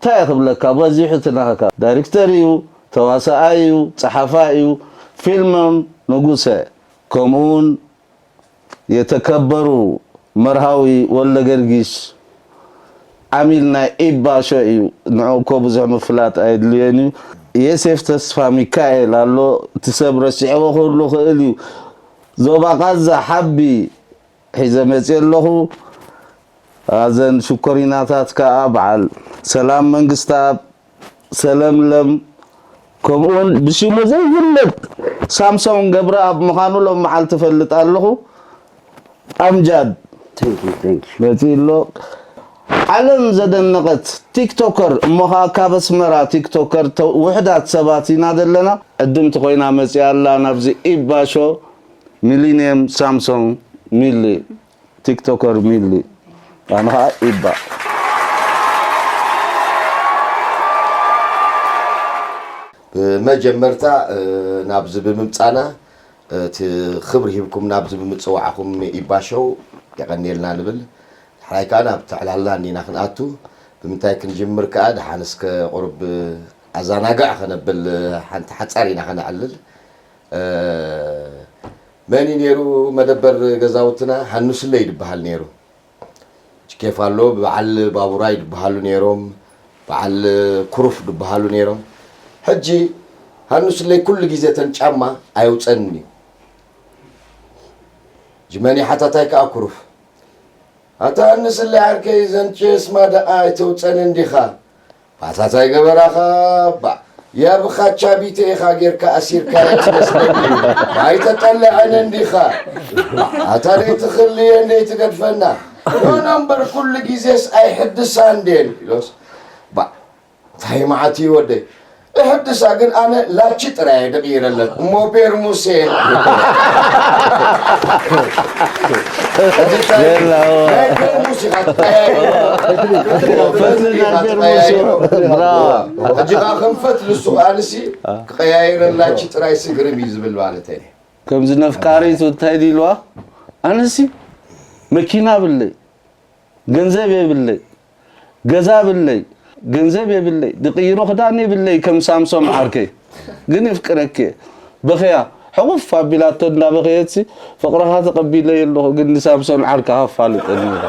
እንታይ ክብለካ፣ በዚሑ ትናኸካ። ዳይሬክተር እዩ፣ ተዋሳኣይ እዩ፣ ጸሓፋይ እዩ። ፊልሞን ንጉሰ፣ ከምኡውን የተከበሩ መርሃዊ ወልደገርጊስ ዓሚል ናይ ኢባሾ እዩ። ንዑ እኮ ብዙሕ ምፍላጥ ኣየድልዮን እዩ። የሴፍ ተስፋ ሚካኤል ኣሎ፣ እቲ ሰብ ረሲዕዎ ክህሉ ክእል እዩ። ዞባ ቃዛ ሓቢ ሒዘ መፅእ ኣለኹ። ኣዘን ሽኮሪናታት ከዓ በዓል ሰላም መንግስተኣብ፣ ሰለምለም፣ ከምኡውን ብሽሙ ዘይፍለጥ ሳምሶን ገብረኣብ ምዃኑ ሎም መዓልቲ እፈልጥ ኣለኹ። ኣምጃድ Thank you, thank you. መፂእ ኣሎ። ዓለም ዘደነቐት ቲክቶከር እሞ ኸዓ ካብ ኣስመራ ቲክቶከር ተ- ውሕዳት ሰባት ኢና ዘለና። ዕድምቲ ኮይና መፂኣ ኣላ ናብዚ ኢባሾ። ሚሊኒየም ሳምሶን ሚሊ፣ ቲክቶከር ሚሊ፣ ኣነ ኸዓ ኢባ። ብመጀመርታ ናብዚ ብምምፃና እቲ ክብሪ ሂብኩም ናብዚ ብምፅዋዕኹም ኢባሸው የቐንየልና ንብል። ሕራይ ከዓ ናብ ተዕላልና እንዲና ክንኣቱ። ብምንታይ ክንጅምር ከዓ ደሓን እስከ ቁርብ ኣዛናጋዕ ከነብል ሓንቲ ሓፃር ኢና ከነዕልል። መን እዩ ነይሩ መደበር ገዛውትና? ሃኑስለይ ይድበሃል ነይሩ። ኬፍ ኣሎ፣ በዓል ባቡራይ ድበሃሉ ነይሮም፣ በዓል ኩሩፍ ድበሃሉ ነይሮም። ሕጂ ሃኑስለይ ኩሉ ግዜ ተን ጫማ ኣየውፀንን እዩ። ጅመኒ ሓታታይ ከዓ ኩሩፍ። ኣታ ሃኑስለይ ዓርከይ ዘን ጨስማ ደኣ ኣይተውፀንን ዲኻ? ባታታይ ገበራኻ ባ ያብኻ ቻቢተ ኢኻ ጌርካ ኣሲርካ ትመስለኒ። ኣይተጠልዐን እንዲኻ። ኣታ ደይ ትኽልየ እንደይ ትገድፈና። ኖኖ እምበር ኩሉ ግዜስ ኣይሕድሳ እንዴን ኢሎስ። ባ እንታይ መዓት እዩ ወደይ። እሕድሳ ግን ኣነ ላቺ ጥራይ ደቂረለት እሞ ቤርሙሴ የላዎ። ናይ ቤርሙስ ኢኻ ትቀያይሮ። ፈትሊ ናይ ቤርሙስ እዩ። ብራቮ። ሕጂ ኸዓ ከም ፈትሊ እሱ ኸዓ ንሲ ክቀያይረላቺ ጥራይ ስግርም እዩ ዝብል ማለት እዩ። ከምዚ ነፍቃሪቱ እንታይ ድልዋ? ኣነሲ መኪና ብለይ፣ ገንዘብ የብለይ፣ ገዛ ብለይ፣ ገንዘብ የብለይ፣ ድቅይሮ ክዳን የብለይ ከም ሳምሶም ዓርከይ፣ ግን የፍቅረኪ። በኸያ ሕቑፍ ኣቢላቶ እንዳበኸየትሲ፣ ፍቕርኻ ተቐቢለዮ ኣለኹ፣ ግን ንሳምሶም ዓርካ ኣፋልጠኒ ኢላ።